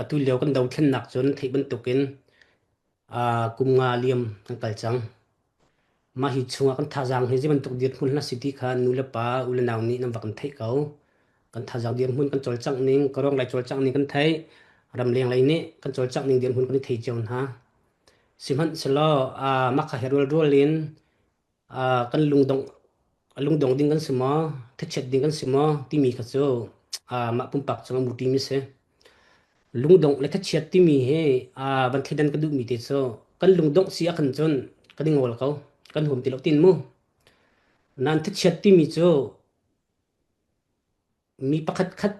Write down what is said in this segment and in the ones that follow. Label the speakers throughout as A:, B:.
A: Atu lio kan dothlennak cun theih bantukin kum nga liam kan kal cang. Mah hi chungah kan thazaang hi zei bantuk dirhmun hla si ti kha nu le pa u le nau nih nan va kan theih ko. Kan thazaang dirhmun kan cawlcangh ning, ka ruang lai cawlcangh ning kan theih. Ramleng lei nih kan cawlcangh ning dirhmun kan i thei cio hna. Sihmanhsehlaw mah kha he rualrual in kan lungdong lungdong ding kan si maw, thachiat ding kan si maw timi kha cu mah pumpak cung a muṭimi si. Lungdongh le thachiat timi hi van thleidan ka duhmi te cu kan lungdongh si ahkhan cun kan i ngawl ko, kan huam ti lo tin mu. Nain thachiat timi cu mi pakhat khat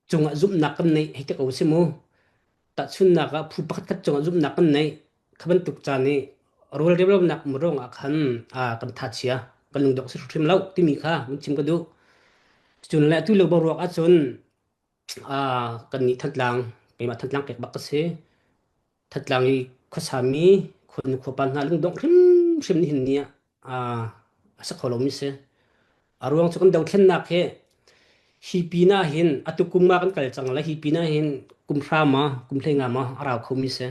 A: cungah zumhnak kan neih hei ti ko si mu. Tahchunhnak ah phu pakhat khat cungah zumhnak kan neih kha bantuk caan i rawl remlonak um ruangah khan kan thachia kan lungdongh si hrim lo timi kha mun chim ka duh. Cun le atu lio boruak ahcun kan nih Thantlang keimah Thantlang pek bak ka si. Thantlang i khuasami khuanu khuapa hna lungdongh hrimhrim nihin ni ah a si kho lomi si. A ruang cu kan dothlennak hi hi pin ah hin atu kum ah kan kal cang le hi pin ah hin kum hra ma kum hlei nga ma a rau khomi si.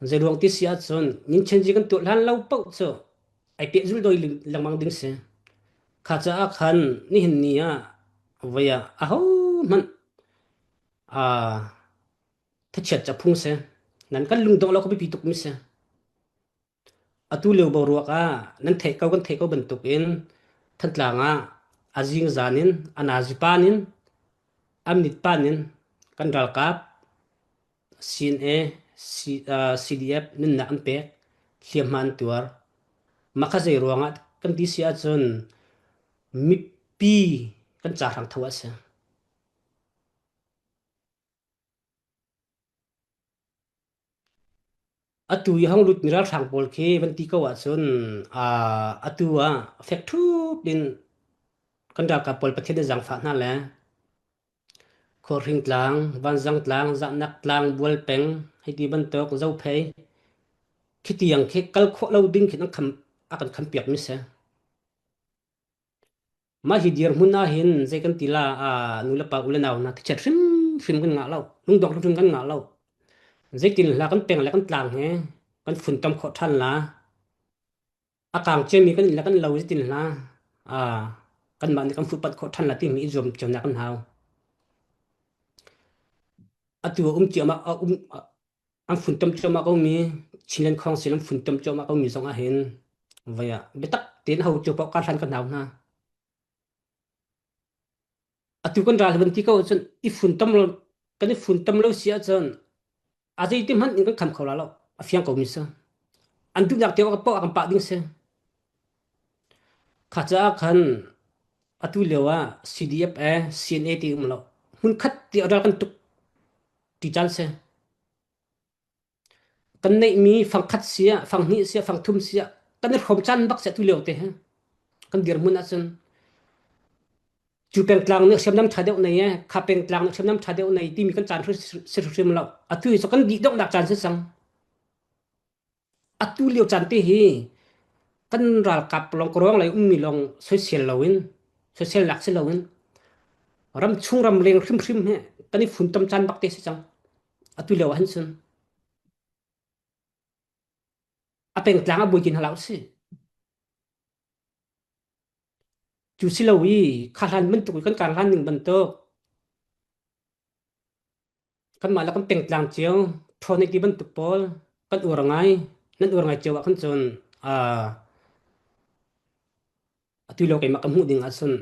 A: Zei ruang ti si ahcun ninchenji kan tuah hlan lo paoh cu ai pehzul doi lengmang ding si. Kha caah khan nihin ni ah voi ah ahohmanh thachiat ca phung si. Nan kan lungdongh lo ka biapi tukmi si. Atu lio boruak ah nan theih ko kan theih ko bantukin Thantlang ah a zingzan in a nazipan in a mitpan in kan ralkap CNA, CDF nunnak an pek, hliamhma an tuar. Mah kha zei ruangah kan ti si ahcun mipi kan ca hrang tho a si. Atu i hong lutmi ralhrang pawl khi van ti ko ahcun atu ah fek ṭhup in kan ralkap pawl Pathian nih zaangfah hna le Khuahring tlang, Vanzang tlang, Zahnak tlang, Bual peng, hei ti bantuk Zophei khi tiang khi kal khawh lo ding khin an kham a kan khampiakmi si. Mah hi dirhmun ahhin zei kan ti la nulepa u le nau hna thichiat hrimhrim kan ngah lo, lungdong hrimhrim kan ngah lo. Zeitin hla kan peng le kan tlang he kan funtom khawh ṭhan la. A kang ciami kan inn le kan lo zeitin hla kanmah nih kan fuhpanh khawh ṭhan la timi i zuam cionak kan hau. Atu a um ciahmah a um an funtom cuahmah ko mi Chinland Council an funtom cuahmah ko mi zong ahhin voi ah biatak tein ho cu paoh karhlan kan hau hna. Atu kan ral van ti ko ahcun i funtom lo kan i funtom lo si ahcun a zeiti hmanh in kan kham kho la lo a fiang ko mi si. An duhnak te paoh a kan pah ding si. Kha caah khan atu lio ah CDF e CNA ti um lo hmunkhat ti a ral kan tuk ti caan si. Kan neihmi fangkhat siah, fanghnih siah, fangthum siah kan i hrawm caan bak siah tu lio te hi kan dirhmun ahcun cu pengtlang nih hriamnam ṭha deuh nei e kha pengtlang nih hriamnam ṭha deuh nei timi kan caan si hrim lo. Atu hi cu kan dih donghnak caan si cang. Atu lio caan te hi kan ralkap lawng ka ruang lei ummi lawng soisel loin soiselnak si loin ramchung ramleng hrimhrim hi kan i funtom caan bak te si cang. Atu lio ah hin cun a pengtlang a buai ti hna hlah usih. Cu si lo i kha hlan bantuk i kan kar hlan ning bantuk Kanmah le kan pengtlang cio ṭhawn ti bantuk pawl kan uar ngai. Nan uar ngai cio ah khan cun atu lio keimah ka hmuh ding ahcun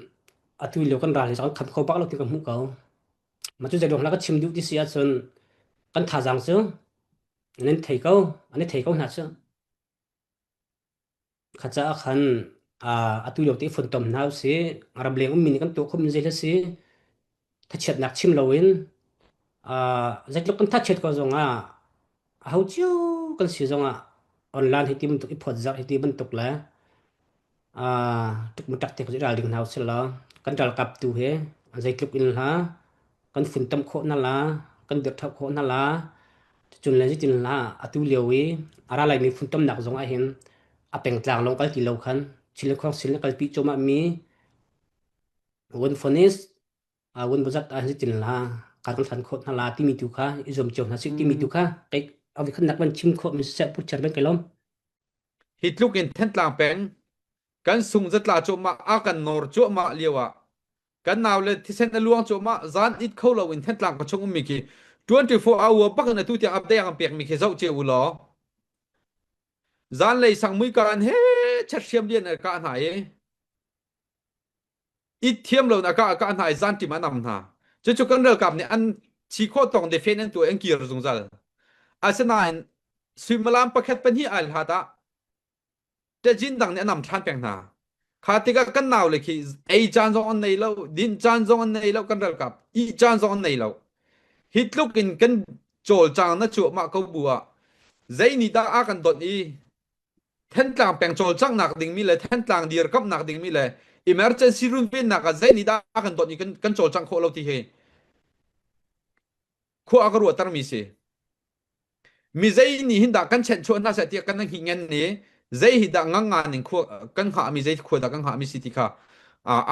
A: atu lio kan ral hi kan kham kho bak lo ti ka hmuh ko. Mah cu zeiruang hlah ka chim duh ti si ahcun kan thazaang cu nan thei ko, an i thei ko hna cu. Kha caah khan atu lio te i funtom hna usih. Ramleng ummi nih kan tuah khawhmi zei hla si thachiatnak chim loin zeitluk kan thachiat ko zongah aho cio kan si zongah online hi ti bantuk i phawtzarh hi ti bantuk le tuk te i ralring hna usih law kan ralkap tu hi zeitluk in hla kan funtom khawh hna la kan dirhṭhauh khawh hna la cun le zeitin la atu lio i a ra laimi funtomnak zong ah hin a pengtlang lawng kal ti lo khan Chin le Khuangsin le kalpi cuahmah mi Wun Fonis Wun Buzat ah zeitin la kar kan hlan khawh hna la timi tu kha i zuam cio hna sih timi tu kha kei avi khan nak van chim khawh mi siseh pu chairman kai lawm.
B: Hi tluk in Thantlang peng kan sung zatla cuahmah a kan nawr cuahmah lio ah kan nau le thisen a luang cuahmah zan it kho lo in Thantlang ka chung ummi khi 24 hour bak in atu tiang update an pek mi khi zoh cio u law zanlei sang mui ka an he chat hriam lian ka hna i it thiam lo na ka ka hna i zan tim an am hna cucu kan ralkap nih an chi khawh tong defen an tuah an kir zungzal asinain suimilam pakhat pahnih ai hlat ah ṭajin dang nih an am ṭhan peng hna kha tikah kan nau le khi ei caan zong an nei lo din caan zong an nei lo kan ralkap ih caan zong an nei lo hi tluk in kan cawlcang na cuahmah ko bu ah zei nih dah a kan donh i Thantlang peng cawlcanghnak dingmi le Thantlang dirkamhnak dingmi le emergency runvennak ah zei nih dah a kan dawt i kan, kan cawlcangh khawh lo ti hi khua a ka ruahtermi si. Mi zei nih hin dah kan chenchuah hna seh tiah kan hngih ngen ni zei hi dah ngang ngan in khua kan hngahmi zei khua dah kan hngahmi si ti kha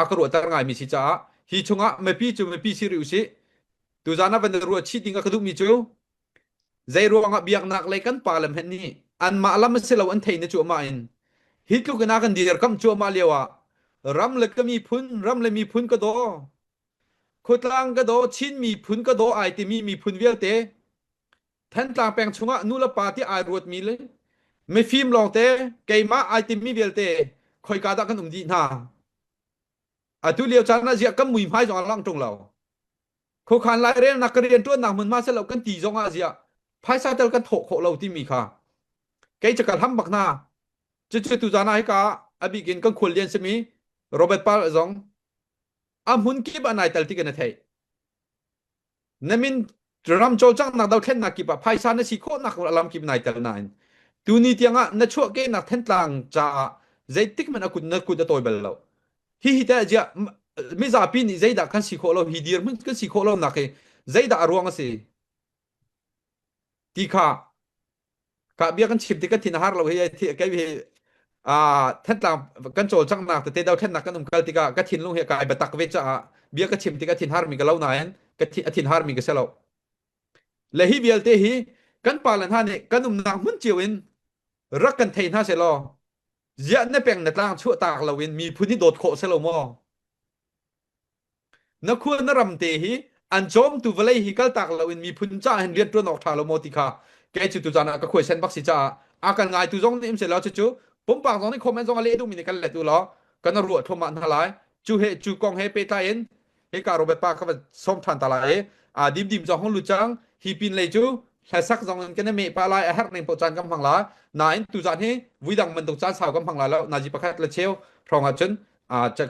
B: a ka ruahter ngaimi si caah hi chungah mipi cu mipi si rih usih tuzan ah van ruah chih ding a ka duhmi cu Zei ruangah biaknak lei kan pa le hmenh nih anmah lam a si lo an thei na cuahmah in hi tluk in a kan dirkamh cuahmah lio ah ram le ka miphun ram le miphun ka daw khuatlang ka daw Chin miphun ka daw ai timi miphun vialte Thantlang peng chungah nu le pa ti ai ruatmi le mifim lawngte keimah ai timi vialte khoika dah kan um dih hna atu lio caan ah ziah kan mui hmai zong a lang ṭung lo Khuakhan lairelnak ka rianṭuannak hmunhma silo kan ti zong ah ziah phaisa tel kan thawh khawh lo timi kha kei cu ka hlam bak hna. Cucu tuzan ah hika a bik in kan khuallian simi Robert Pal zong a hmun kip ah nai tel ti kan i theih. Na min ram cawlcanghnak dothlennak kip ah phaisa na si khawhnak lam kip nai tel nain tuni tiangah na chuahkehnak Thantlang caah zeitik hmanh a kut na kut a tawi bal lo. Hihi teh ziah mizapi nih zeidah kan si khawh lo hi dirhmun kan si khawh lo nak hi zeidah a ruang a si ti kha ka bia kan chim ti kan thin a har lo hi kei hi a Thantlang kan cawlcanghnak tete dothlennak kan um kal tikah ka thinlung hi kai biatak ve caah bia ka chim tikah thin har mi ka lo nain ka a thin har mi ka si lo le hi vialte hi kan pa le hna nih kan umnak hmun cio in rak kan thei hna selaw Ziah na peng na tlang chuahtak loin miphun hi dawt khawh si lo maw? Na khua na ram te hi an cawmtu vawlei hi kaltak loin miphun caah hin rian ṭuan awk ṭha lo maw ti kha kei cu tuzaan ah ka khuaisen bak si caah a kan ngaitu zong nih um seh law cucu pumpak zong nih comment zong a leh duhmi nih kan let u law kan ruah thluahmah hna lai cu he cu kong he pehtlai in hika Robert pa ka van sawm ṭhan ta lai i a dimdim zong hung lut cang hi pin lei cu hlasak zong in kan i meh pah lai a herh ning paoh caan kan hmang lai nain tuzaan hi vuidang bantuk caan sau kan hmang lai lo nazi pakhat le cheu hrawng ah cun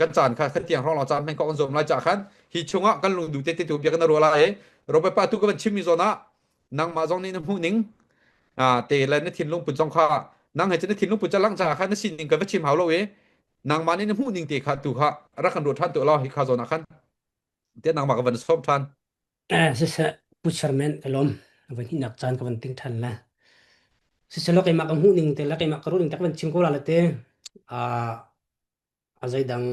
B: kan caan kha kan tiang hrawng lawng caan hmang ko kan zuam lai ca khan hi chungah kan lungduh te te tu bia kan ruah lai i Robert pa tu ka van chimmi zawn ah nangmah zong nih na hmuh ning te le na thinlung put zong kha nang he cun na thinlung put ca lang ca kha na sining ka va chim hau lo i nangmah nih na hmuh ning te kha tu kha rak kan ruah ṭhan tu law hi kha zawn ah khan te nangmah ka van sawm ṭhan.
A: Siseh Pu Chairman ka lawm. Van hinak caan ka van ting ṭhan la. Siseh keimah ka hmuh ning te le keimah ka ruah ning te ka van chim ko la le te. A zeidang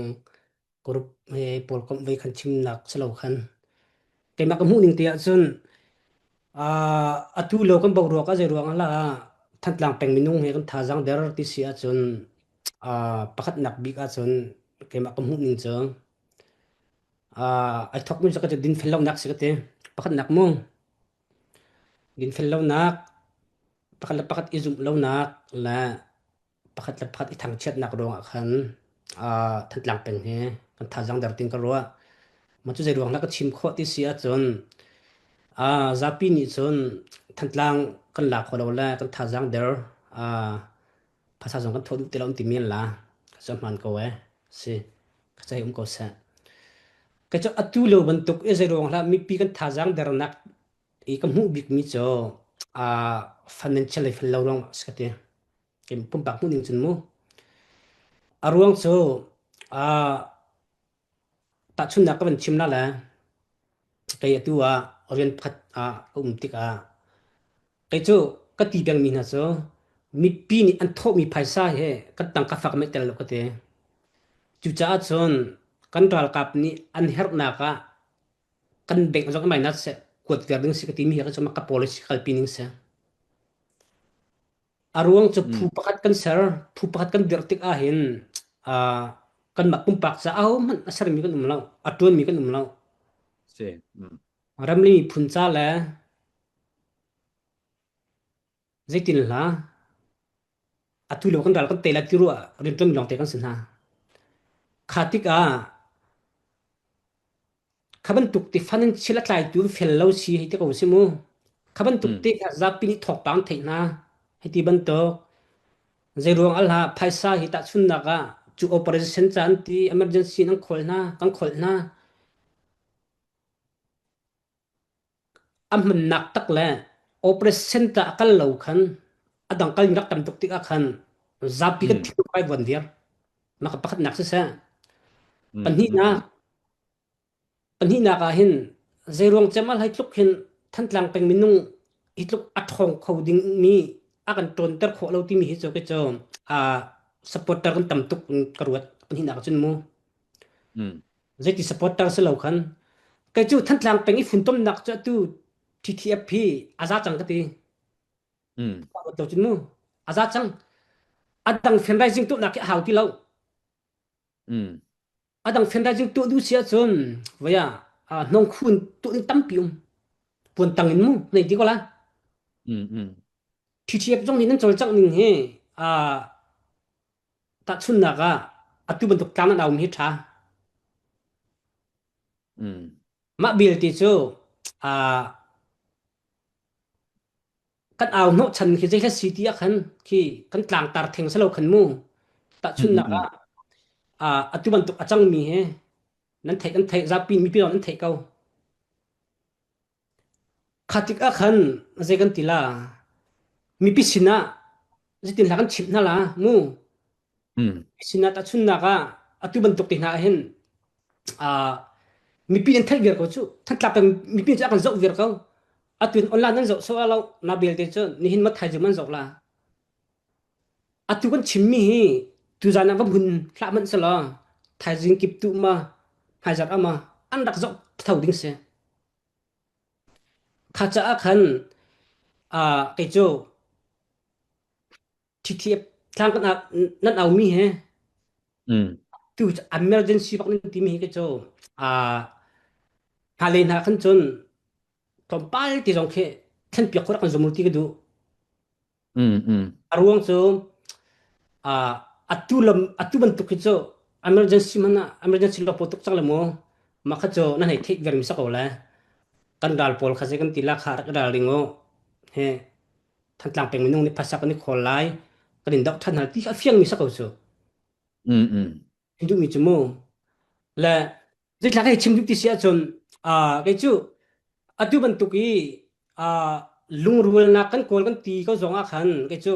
A: group he pawl komh ve khan chimnak si lo khan. Keimah ka hmuh ning te ahcun atu lo kan boruak a zei ruang ah lah Thantlang peng minung he kan thazaang der ti si ahcun pakhatnak bik ahcun keimah ka hmuh ning cu ai thawkmi cu ka ti dinfel lonak si ka ti. Pakhatnak mu dinfel lonak pakhat le pakhat i zumh lonak le pakhat le pakhat i thangchiatnak ruangah khan Thantlang peng hi kan thazaang der tin ka ruah. Mah cu zei ruang dah ka chim khawh ti si ahcun zapi nih cun Thantlang kan la kho lo le kan thazaang der phaisa zong kan thawh duh ti lo an timi an la. Cu hmaan ko eh. Si. Ka cei um ko seh. Ka cu atu lo bantuk i zei ruang hlah mipi kan thazaang dernak i ka hmuh bikmi cu financial lei fel lo ruang si ka ti. Kei pumpak hmuh ning cun mu. A ruang cu tahchunhnak ka van chim la le kei atu ah rian pakhat ah ka um tikah kei cu ka ti pengmi hna cu mipi nih an thawhmi phaisa he kan tangka fak meh tel lo ka ti. Cucaah cun kan ralkap nih an herhnak ah Kan bank zong amai na seh kuat viar ding si ka timi hi ka cuma ka policy kalpi ning si. A ruang cu phu pakhat kan ser, phu pakhat kan dirh tik ahhin uh, kanmah pumpak ca ahohmanh a sermi kan um lo, a ṭuanmi kan um lo.
B: Si. Mm.
A: Ramli miphun ca le zeitin hla atu lo kan ral kan tei lai ti ruah rianṭuan lawngte kan si hna. Kha tikah Kha bantuk ti financial a tlaitu an fel lo si hei ti ko si mu. Kha bantuk te kha zapi nih thawngpang theih hna. Hei ti bantuk. Zeiruang al hlah phaisa hi tahchunnak ah cu operation ca an ti emergency in an khawl hna kan kholh hna. A hmannak tak le operation ca a kal lo khan a dang kal in rak tam tuk tikah khan zapi kan thinlung kai vuan viar. Mah ka pakhatnak siseh. Pahnihnak Pahnihnak ah hin zeiruang cem ah hlei tluk hin Thantlang peng minung hi tluk a ṭhawng kho dingmi a kan ṭawnter khawh lo timi hi cu kei cu supporter kan tam tuk in ka ruat pahnihnak ah cun mu. Zeiti supporter si lo khan kei cu Thantlang peng i funtomnak cu atu TTF hi a za cang ka ti. Ruat lo cun mu. A za cang. A dang fundraising tuahnak hi a hau ti lo. A dang fundraising tuah duh si ahcun voi ah hnawngkhun tuah ding tampi um. Puan tang in mu nei ti ko la. TTF zong nih nan cawlcangh ning hi tahchunhnak ah atu bantuk tlang nan aum hi ṭha. Mah belte cu kan au hnawhchan khi zei hla si ti ah khan khi kan tlangtar theng si lo khan mu tahchunhnak ah atu bantuk a cangmi hi nan theih kan theih zapi mipi zong nan theih ko kha tik ah khan zei kan ti la mipi sinah zeitin hla kan chimh hna la mu sinah tahchunhnak ah atu bantuk te hna ah hin mipi an theih viar ko cu Thantlang peng mipi cu a kan zoh viar ko atu in online nan zoh so lo na belte cu nihin ma thaizing man zoh la atu kan chimmi hi tuzan ah va hmun hlah hmanh selaw thaizing kip tu ma hmaizarh ama an rak zoh tho ding si kha caah khan kei cu TTF tlang kan nan aumi he tu emergency bak nan timi hi ke cu hna le hna khan cun tlawmpal ti zong khi thlen piak khawh rak kan zum ti ka duh. A ruang cu atu lam atu bantuk hi cu emergency man ah emergency lo po tuk cang le mu mah kha cu nan hei theih vermi sa ko le kan ral pawl kha zei kan ti la kha rak ral ring u he Thantlang peng minung nih phaisa kan i khawl lai kan in doh ṭhan hna ti a fiangmi si ko cu. Chim duhmi cu mu. Le zeitlak hei chim duh ti si ahcun kei cu atu bantuk i lungrualnak kan kawl kan ti ko zong ah khan kei cu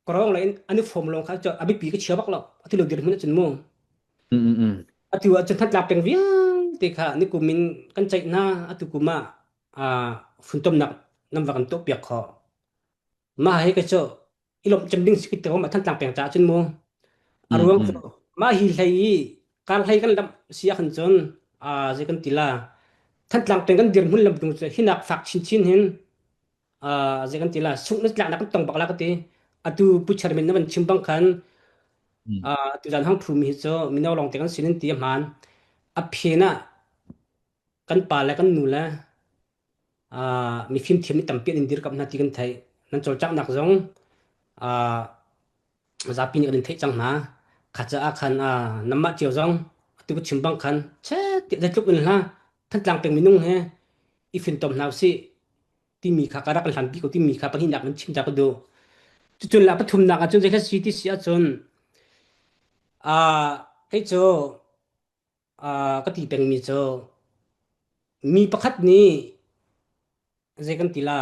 A: kawrong le an i fawm lawng kha cu a biapi ka chia bak lo atu lo dirhmun ahcun mu. Atu ahcun Thantlang peng vialte kha nikum in kan ceih hna atu kum ah funtomnak nan va kan tuahpiak khawh. Mah hi ka cu i lawmh cem ding si te ko ma Thantlang peng caah cun mu. A ruang cu mah hi hlei i kar hlei kan lamh si ahkhan cun zei kan ti la Thantlang peng kan dirhmun lam tung cu hinak fak chinchin hin zei kan ti la sungh na tlaknak kan tong bak la ka ti. Atu Pu Chairman na van chim bang khan tuzan hang thu mi hi cu mino lawng te kan sin in ti a hmaan. A phen ah kan pa le kan nu le mifim thiam mi tampi an in dirkamh hna ti kan theih. Nan cawlcanghnak zong zapi nih kan in theih cang hna. Kha caah khan nanmah cio zong atu ka chim bang khan chet tiah zeitluk in hla Thantlang peng minung he i fintom hna usih timi kha ka rak kan hlanpi ko timi kha pahnihnak in chim ta ka duh. Cucun la pathumnak ahcun zei si ti si ahcun kei cu ka ti pengmi cu mi pakhat nih zei kan ti la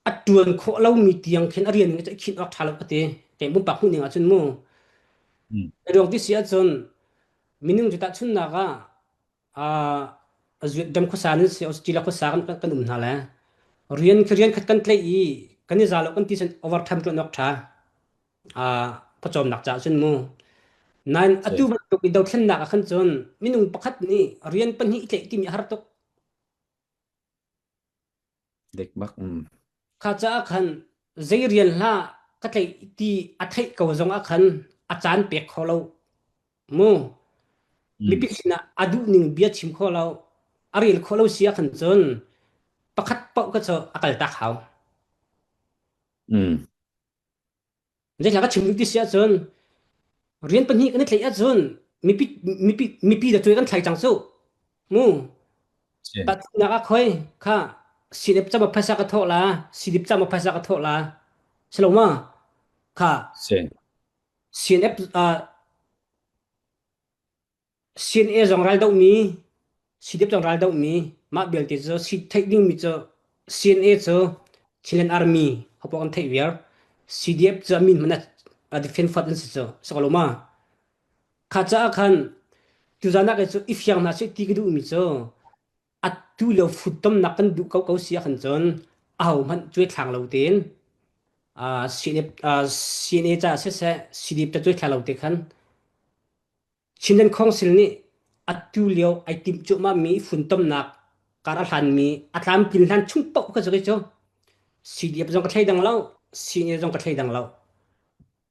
A: a ṭuan khawh lomi tiang khin a rian in khinh awk ṭha lo ka ti. Kei pumpak hmuh ning ahcun mu. Ruang ti si ahcun minung cu tahchunhnak ah a zuat dam khuasa nan si Australia khuasa kan kan um hna le rian khi rian khat kan tlaih i kan i za lo kan ti cun overtime ṭuan awk ṭha. Pawcawmnak caah cun mu. Nain atu bantuk i dothlennak ah khan cun minung pakhat nih rian pahnih i tlaih timi a har tuk.
B: Dik bak.
A: Kha caah khan zei rian hlah ka tlaih ti a theih ko zong ah khan a caan pek kho lo mu. Mipi sinah a duh ning bia chim kho lo, a rel kho lo si ah khan cun pakhat paoh kha cu a kal tak hau. Zeihla ka chim duh ti si ahcun rian pahnih kan i tlaih ahcun mipi mipi mipi da cuai kan thlai cang cu. Mu. Tahchunhnak ah khoi kha CDF cam phaisa ka thawh la, CDF cam phaisa ka thawh la. Silo ma? Kha CNF CNA zong ral dohmi, CDF zong ral dohmi, mah belte cu si theih dingmi cu CNA cu Chinland Army hopoh kan theih viar. CDF cu a min hmanh a defend force an si cu. Sokalo ma? Kha caah khan tuzan ah kei cu i fiang hna seh ti ka duhmi cu atu lio futtomnak kan duh ko ko si ahkhan cun ahohmanh cuai thlang lo tein CNA, CNA caah siseh CDF ca cuai thlang lo te khan Chinland Council nih atu lio ai timh cuahmahmi funtomnak kar a hlanmi a tlamtlin hlan chung paoh kha cu kei cu CDF zong ka thleidang lo, CNA zong ka thleidang lo.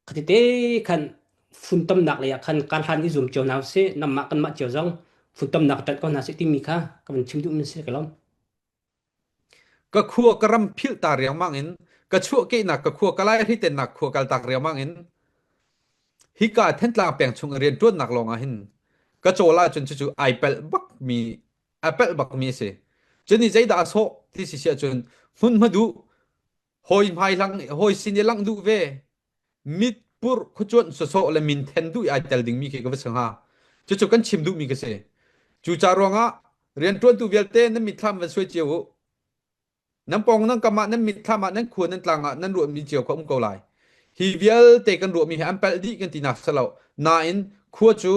A: Khatite khan funtomnak lei ah khan kar hlan i zum cio hna usih, namah kanmah cio zong funtomnak ṭanh ko hna sih timi kha ka van chim duhmi si ka lawm.
B: Ka khua ka ram philh ta riangmang in ka chuahkehnak ka khua ka lairitennak khua kaltak riangmang in hika Thantlang peng chung i rianṭuannak lawng ah hin ka cawl ahcun cucu ai pelh bakmi a pelh bakmi a si. Cun zeidah a sawh ti si si ahcun hmunhma duh hawi hmai lang hawi sin i langh duh ve mit purh khuacuanh sawsawh le min then duh i ai tel dingmi khi ka va si hnga. Cucu kan chim duhmi ka si. Cu ca ruangah rianṭuantu vialte nan mitthlam van suai cio u. Nan pawng nan kam ah nan mitthlam ah nan khua nan tlang ah nan ruahmi cio kha um ko lai. Hi vialte kan ruahmi hi an palh dih kan tinak si lo. Nain khua cu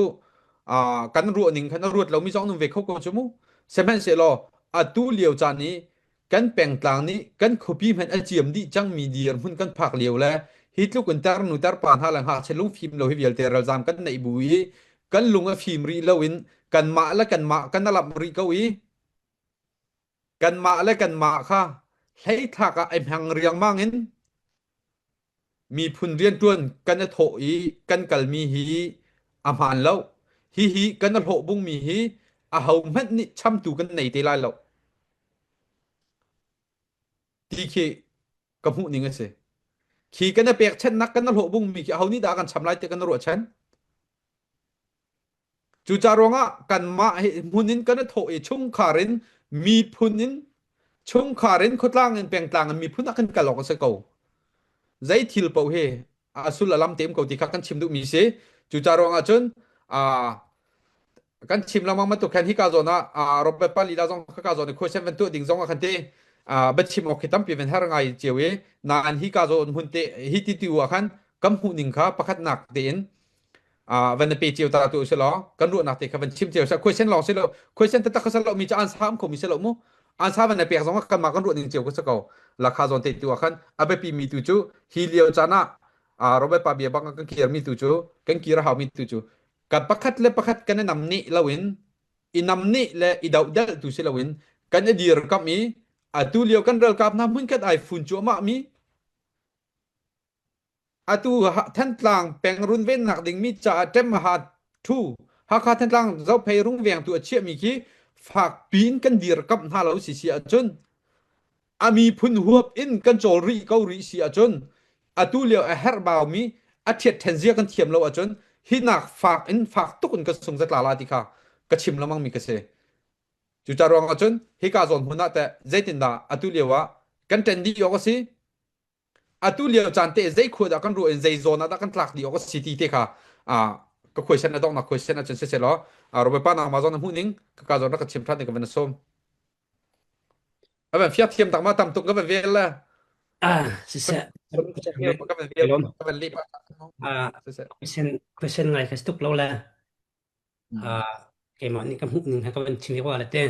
B: kan ruah ning khan a ruat lomi zong an um ve kho ko cu mu. Sihmanhsehlaw atu lio caan i kan pengtlang nih kan khuapi hmanh a ciam dih cangmi dirhmun kan phak lio le hi tluk in tarnu tarpa hna le ngakchia lungfim lo hi vialte ralzam kan neih bu i kan lung a fim rih lo in kanmah le kanmah kan alamh rih ko i kanmah le kanmah kha hleithlak ah ai hmang riangmang in miphun rianṭuan kan i thawh i kan kalmi hi a hmaan lo. Hihi kan i hlawh bungmi hi ahohmanh nih chamtu kan nei te lai lo ti khi ka hmuh ning a si. Khi kan i pekchanhnak kan i hlawh bungmi khi aho nih dah a kan cham lai ti kan i ruahchan. Cucaah ruangah kanmah hi hmun in kan i thawh i chungkhar in miphun in chungkhar in khuatlang in pengtlang in miphun ah kan kal awk a si ko. Zei thil paoh hi a sul a lam te um ko ti kha kan chim duhmi si. Cucaah ruangah cun kan chim lengmang bantuk khan hika zawn ah Robert Palila zong khaka zawn i khuasen van tuah ding zong ah khan te biachim awk khi tampi van har ngai cio i nain hika zawn hmun te hi ti tu ah khan kan hmuh ning kha pakhatnak tein van na pe cio ta tu si law kan ruahnak te kha van chim cio sa question lawng si lo question taktak kha lo mi cu an sa um kho mi si lo mu an sa van na pek zong kan ma kan ruah ning cio ko sa ko lakha zawn te tu ah khan a biapi mi tu cu hi lio caan ah Robert pa bia bang kan kir mi tu cu kan kir hau mi tu cu kan pakhat le pakhat kan i nam nih lo in i nam nih le i doh del tu si lo in kan i dir kam i atu lio kan ralkap hna hmun khat ai fun cuahmah mi Atu Thantlang peng runvennak dingmi caah ṭemha ṭhu Hakha Thantlang Zophei rungvengtu a chiahmi khi fakpi in kan dirkamh hna lo si si ahcun a miphun huap in kan cawl rih ko rih si ahcun atu lio a herhbaumi a ṭhiatṭhen zia kan thiam lo ahcun hinak fak in fak tuk in kan sung zatla la ti kha ka chim lengmang mi ka si. Cucaah ruangah cun hika zawn hmun ah teh zeitindah atu lio ah kan ṭen dih awk a si atu lio caan te zei khua dah kan ruah in zei zawn ah dah kan tlak dih awk a si ti te kha ka khuaisen a donghnak khuaisen ahcun siseh law Robert pa nangmah zawn na hmuh ning ka ka zawn rak ka chim ṭhan ka van sawm a van fiak thiam tak ma tam tuk ka van vel le
A: Ah, siseh.
B: ka van vel ka van lep
A: Ah,
B: siseh
A: question question ngai ka tuk lo le. Ah, keimah nih ka hmuh ning ha ka van chim wa le te.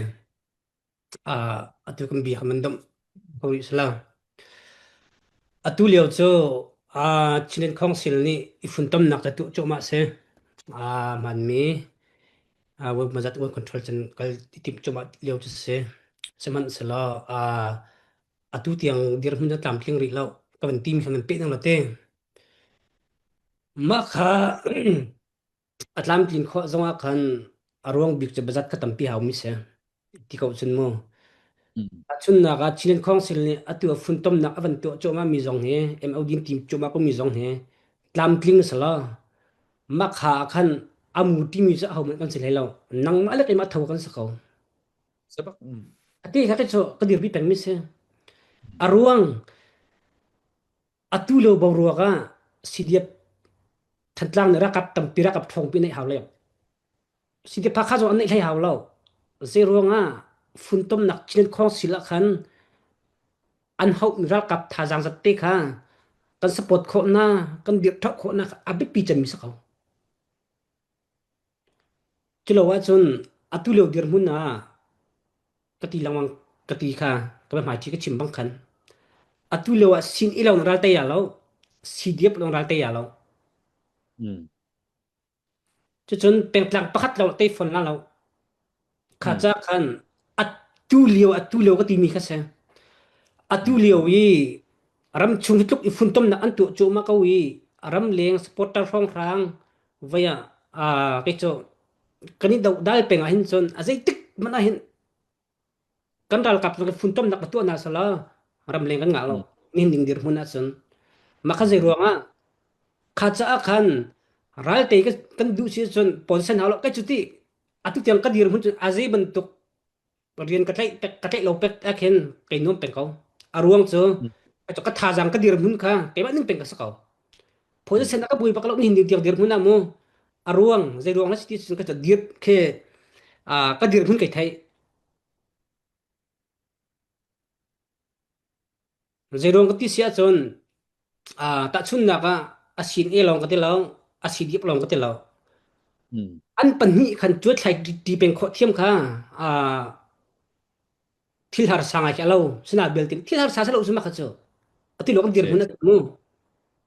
A: Ah, atu kan bia kan dom ko rih sala. Atu lio cu ah Chinland Council nih i funtomnak ca tuah cuahmah si. Ah, hmanmi ah web mazat web control cun kal i timh cuahmah lio cu si. Sihmanhsehlaw ah a. Atu tiang dirhmun a tlamtling rih lo. Ka van timi kha nan peh nang lo te. Mah kha a tlamtlin khawh zongah khan a ruang bik cu bazat kha tampi haumi si. Ti ko cun mu. Tahchunhnak ah Chinland Council nih atu a funtomnak a van tuah cuahmah mi zong hi MOD team cuahmah ko mi zong hi tlamtling a si lo. Mah kha ah khan a mu timi cu ahohmanh kan si hlei lo. Nangmah le keimah tho kan si ko.
B: Sabak. Mm.
A: Ati kha cu ka dirpi pengmi si. A ruang atu lo boruak ah CDF Thantlang nih ralkap tampi ralkap ṭhawngpi neih hau leo. CDF Hakha zong an neih hlei hau lo. Zei ruangah funtomnak Chinland Council ah khan an hauhmi ralkap thazaang zat te kha kan support khawh na kan dirhṭhoh khawh na a biapi cemmi si ko. Culo ahcun atu lio dirhmun ah ka ti lengmang ka ti kha ka biahmaiṭhi ka chim bang khan atu lio ah sin i lo na ral tei ya lo CDF lawng ral tei ya lo
B: Mm.
A: cucun pengtlang pakhat lo tei fawn la lo Kha
B: Mm.
A: ca khan atu lio atu lio ka timi kha si. Atu
B: Mm.
A: lio i ramchung hi tluk i funtomnak an tuah cuahmah ko i ramleng supporter hrawnghrang vai ah aa kei cu kan i dohdal peng ah hin cun a zeitik hmanh ah hin kan ralkap zong funtomnak ka tuah hna sala ramleng kan ngah lo
B: Mm.
A: nihin ding dirhmun ahcun mah kha zei
B: Mm.
A: ruangah kha caah khan ralte kan duh si cun position hau lo kai cu ti atu tiang ka dirhmun cun a zei bantuk rian ka tlaih ka tlaih lo pek ah khin kei nuam peng ko a ruang cu
B: Mm.
A: ka thazaang ka dirhmun kha keimah ning peng ka si ko
B: Mm.
A: position a ka bui bak lo nihin tiang dirhmun ah mu a ruang zei ruang la si ti cun ka dir khe ka dirhmun kai thei zei ruang ka ti si ahcun tahchunhnak ah a sin e lawng ka ti lo a si dip lawng ka ti lo
B: Mm.
A: An pahnih khan cuaithlai ṭi peng khawh thiam kha thil harsa ngai khi a lo. Sina belte thil harsa si lo cu mah kha cu. Atu lio kan
B: Si.
A: dirhmun a mu.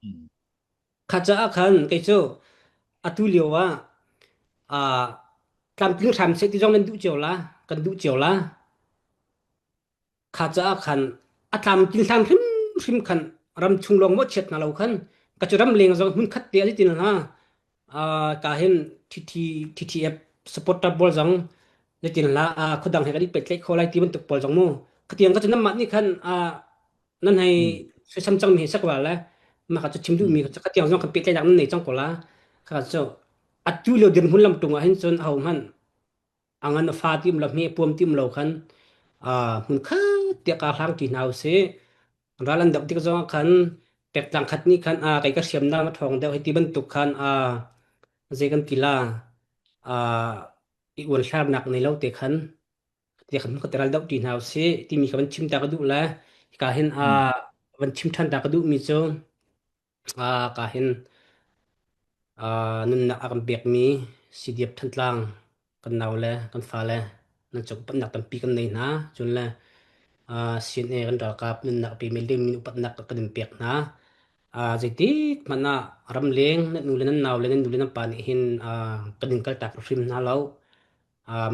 B: Mm.
A: Kha caah khan kei cu atu lio ah ah tlamtling hram seh ti zong nan duh cio la, kan duh cio la. Kha caah khan a tlamtling hlan hrimhrim khan ramchung lawng maw chiat hna lo khan ka cu ramleng zong hmun khat te a si ti hna ka hin TT TTF supporter pawl zong zeitin hla khuadang he kan i pehtlaih kho lai ti bantuk pawl zong mu khatiang ka cu namah nih khan nan hei
B: Mm.
A: suisam cang mi hi sak wa le mah ka cu chim duh
B: Mm.
A: mi ka tiang zong kan pehtlaihnak nan nei cang ko la kha cu atu lio dirhmun lam tung ah hin cun aho hmanh a ngan a fa ti um lo hme puam ti um lo khan hmun khat tiah ka hlang ṭi hna usih. Ral an doh tik zongah khan pektlang khat nih khan kei ka hriamnam a ṭhawng deuh hei ti bantuk khan zei kan ti la i uanthlarnak nei lo te khan ti khan ka ral doh ṭi hna usih timi kha van chim ta ka duh le hika hin
B: Mm.
A: van chim ṭhan ta ka duhmi cu ka hin nunnak a kan pekmi CDF Thantlang kan naule kan fale nan cung upatnak tampi kan nei hna. Cun le CNA kan ralkap nunnak pemi lengmi upatnak kan in pek hna. Zeitik hmanh ah ramleng nan nu le nan nau le nan nu le nan pa nih hin kan in kaltak hrim hna lo.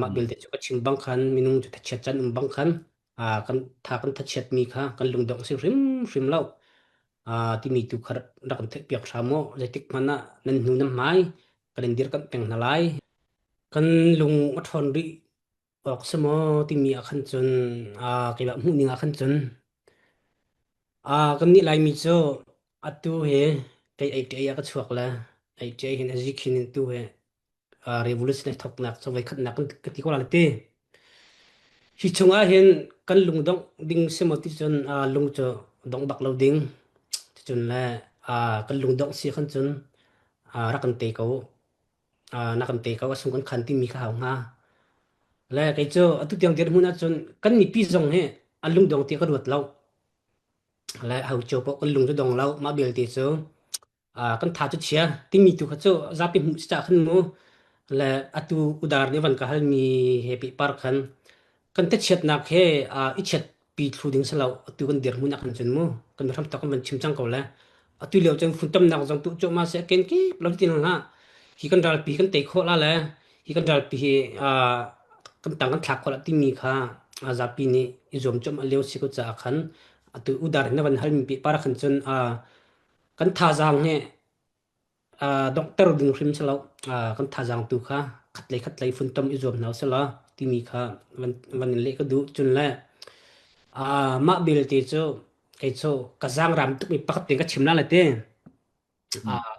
A: Mah
B: Mm.
A: belte cu ka chim bang khan minung cu thachiat can um bang khan kan tha kan thachiatmi kha kan lungdong si hrimhrim lo. Timi tu kha rak kan theihpiak hram u. Zeitik hmanh ah nan hnu nan hmai kan in dirkamh peng hna lai. Kan lung a ṭhawn rih awk si maw timi ah khan cun keimah hmuhning ah khan cun kannih Laimi cu atu hi kei ei ṭi ah ka chuak le ei ṭi hin a zikhin in tu hi revolution a thawknak cu voikhatnak kan ka ti ko la ti. Hi chungah hin kan lungdongh ding si maw ti cun lung cu dongh bak lo ding. Cun le kan lungdongh si khan cun rak kan te ko. Na kan te ko a sung kan khan timi kha hau hnga. Le kei cu atu tiang dirhmun ahcun kan mipi zong hi an lungdong ti ka ruat lo. Le ho cio paoh kan lung cu dong lo. Mah belte cu kan tha cu chia timi tu kha cu zapi hmuh si cah khan mu le atu udar nih van ka halmi he pehpar khan kan te-chiatnak he i chiat pi thlu ding si lo atu kan dirhmun ah khan cun mu kan hram tak kan van chim cang ko le atu lio cun funtomnak zong tu cuahmah se ken kip lo tin hlah hi kan ralpi kan tei khawh la le hi kan ralpi hi kan tang kan thlak khawh la timi kha zapi nih i zuam cuahmah lio si ko caah khan. Atu udar na van halmi pe para khan cun kan thazaang he donghter ding hrim si lo. Kan thazaang tu kha khatlei khatlei funtom i zuam hna usih law timi kha van van in leh ka duh. Cun le mah belte cu kei cu ka zaangram tukmi pakhat te ka chim la le te.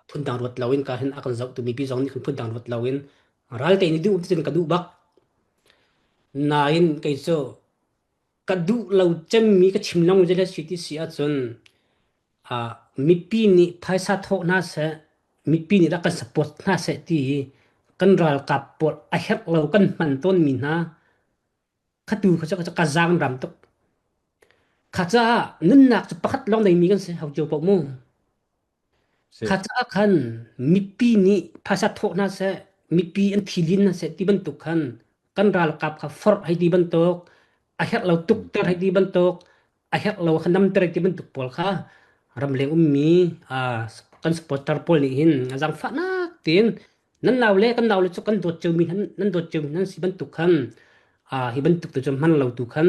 A: Phundang ruat loin ka hin a kan zohtu mipi zong nih kan phundang ruat loin ral te nih duh cun ka duh bak. Nain kei cu ka duh lo cemmi ka chim lengmang le si ti si ahcun mipi nih phaisa thawh hna seh, mipi nih rak kan support hna seh ti hi kan ralkap pawl a herh lo kan hman tawnmi hna khatu kha cu ka zaang ram tuk. Kha caah nunnak cu pakhat lawng neimi kan si hau cio paoh mu.
B: Si.
A: Kha caah khan mipi nih phaisa thawh hna seh, mipi an thi lin hna seh ti bantuk khan kan ralkap kha forh hei ti bantuk, a herh lo tukter hei ti bantuk, a herh lo kha namter hei ti bantuk pawl kha ramleng ummi kan supporter pawl nih hin zaangfahnak tein nan nau le kan nau le cu kan dawt ciomi nan dawt ciomi nan si bantuk khan hi bantuk tu cu hman lo tu khan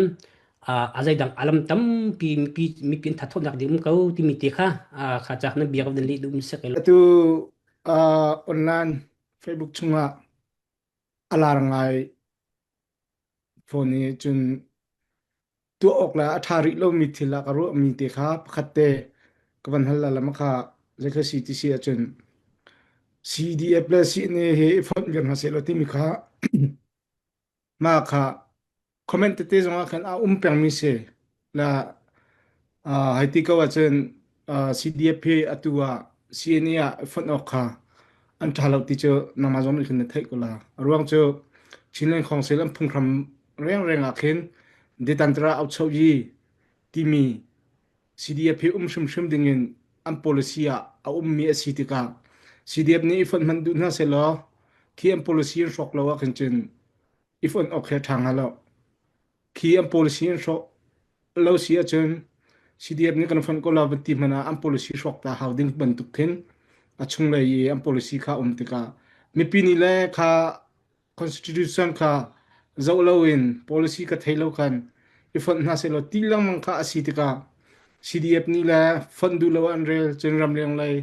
A: a zeidang alam tampi mipi mipi an thathawtnak ding um ko timi te kha kha cak na bia ka van leh duh mi si.
C: Atu online Facebook chungah a lar ngai phone i cun tuah awk le a ṭha rih lomi thil ah ka ruahmi te kha pakhat te ka van hal la ma kha zeikha si ti si ahcun CDF le CNA he i fonh viar hna seh law timi kha mah kha comment tete zong ah khan a um pengmi si la hei ti ko ahcun CDF hi atu ah CNA ah i fonh awk kha an ṭha lo ti cu nangmah zong nih khin na theih ko la. A ruang cu Chinland Council an phunghram rengreng ah khin Detantara Auchoyi timi CDF hi um hrimhrim dingin an policy ah a ummi a si tikah CDF nih i fonh hmanh duh hna sehlaw khi an policy an hrawk lo ah khin cun i fonh awk hi a ṭha hnga lo. Khi an policy an hrawk lo si ahcun CDF nih kan fonh ko la van ti hmanh ah an policy hrawk ta hau ding bantuk khin a chunglei i an policy kha um tikah mipi nih le kha constitution kha zoh loin policy ka thei lo khan i fonh hna sehlaw ti lengmang kha a si tikah CDF nih le fonh duh lo an rel cun ramleng lei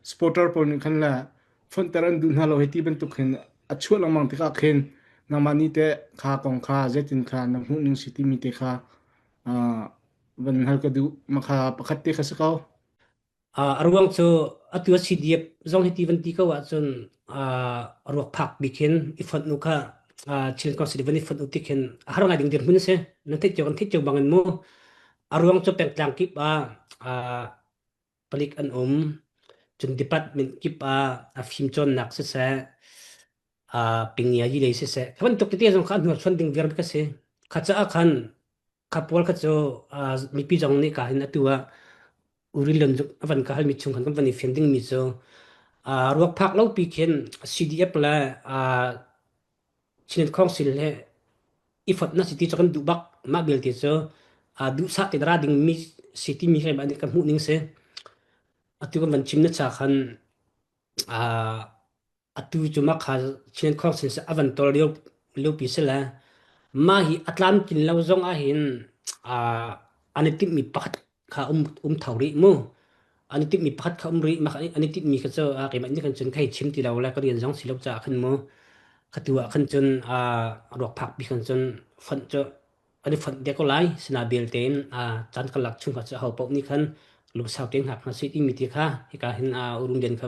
C: supporter pawl nih khan le fonhter an duh hna lo hei ti bantuk hin a chuah lengmang tikah khin nangmah nih teh kha kong kha zeitin kha na hmuh ning si timi te kha van hal ka duh ma kha pakhat te kha si ko.
A: A ruang cu atu a CDF zong hi ti van ti ko ahcun ruak phak bik hin i fonh nu kha Chin Council van i fonh u tik hin a har ngai ding dirhmun a si. Nan theih cio kan theih cio bangin mu. A ruang cu pengtlang kip ah palik an um. Cun department kip ah a fimcawnnak siseh, pingia yi lei siseh, kha bantuk tete zong kha an hnorsuan ding viar ka si. Kha caah khan kha pawl kha cu mipi zong nih ka hin atu ah urilon a van ka halmi chung khan kan van i fian dingmi cu ruak phak lo pi khin CDF le Chin Council he i fonh na si ti cu kan duh bak. Mah belte cu duhsah te ra dingmi si timi he kan hmuh ning si. Atu kan van chim na cha khan atu cu mah kha Chin Council a van tol lio liopi si le mah hi a tlamtlin lo zong ahhin an i timhmi pakhat kha um um tho rih mu. An i timhmi pakhat kha um rih. Mah an i timhmi kha cu keimah nih khan cun ka hei chim ti lo le ka rian zong si lo caah khan mu kha tu ah khan cun ruak phak bi khan cun fonh cu an i fonh te ko lai. Sina belte in caan karlak chung kha cu aho paoh nih khan lungsau tein hngak hna sih timi ti kha hika hin urung lian kha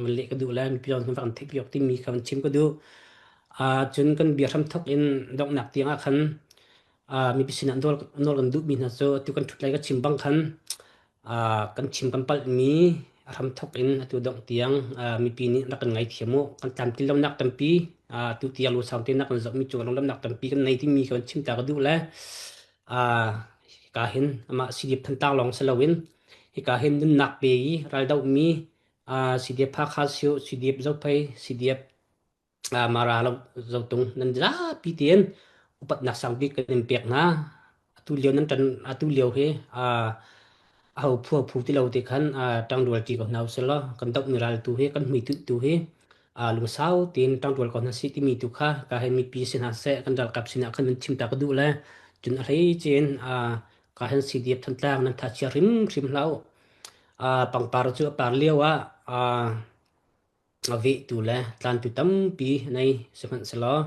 A: van leh ka duh le mipi zong kan theih piak timi kha van chim ka duh. Cun kan bia hram thok in donghnak tiang ah khan mipi sinah nawl nawl kan duhmi hna cu atu kan ṭhut lai ka chim bang khan kan chim kan palhmi a hram thok in atu dongh tiang mipi nih rak kan ngaithiam u. Kan tlamtlin lonak tampi tu tiang lungsau tein kan zohmi cu lunglamnak tampi kan nei timi kan chim ta ka duh le hika hin amah CDF Thantlang lawng si loin hika hin nunnak pe i raldohmi CDF Hakha Siu, CDF Zophei, CDF Mara lo Zotung nan zapi tein upatnak sangbik kan in pek hna. Atu lio nan tan atu lio hi aho phu phu ti lo te khan ṭangrual ṭi ko hna usih law kan doh mi ral tu hi kan hmuitinh tu hi lungsau tein ṭangrual ko hna sih timi tu kha ka hei mipi si hna seh kan ralkap sinah khan nan chim ta ka duh le cun a hleice in. Ka hin CDF Thantlang nan tha chia hrimhrim hlah u. Pangpar cu a par lio ah a vehtu le tlantu tampi nei sihmanhsehlaw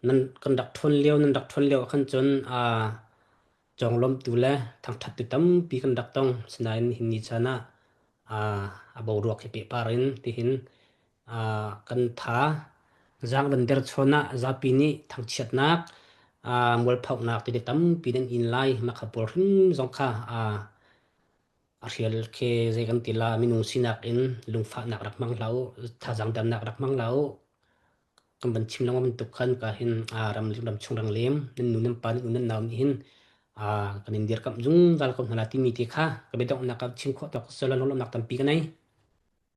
A: nan kan rak ṭhawn lio nan rak ṭhawn lio ah khan cun conglawmhtu le thangṭhattu tampi kan rak tong. Sinain nihin ni caan ah a boruak hi pehpar in tihin kan tha zaang van derchawn ah zapi nih thangchiatnak mualphohnak tete tampi nan in lai. Mah kha pawl hrim zong kha a hrial khi zei kan ti la minung sinak in lungfahnak rak hmang hlah u, thazaang damnak rak hmang hlah u. Kan van chim lengmang bantuk khan ka hin ram ram chung rang lem nan nu nan pa nan u nan nau nih hin kan in dirkamh zungzal ko hna la timi te kha ka biadonghnak ah chim khawh tawk sela lawmhnak tampi ka nei.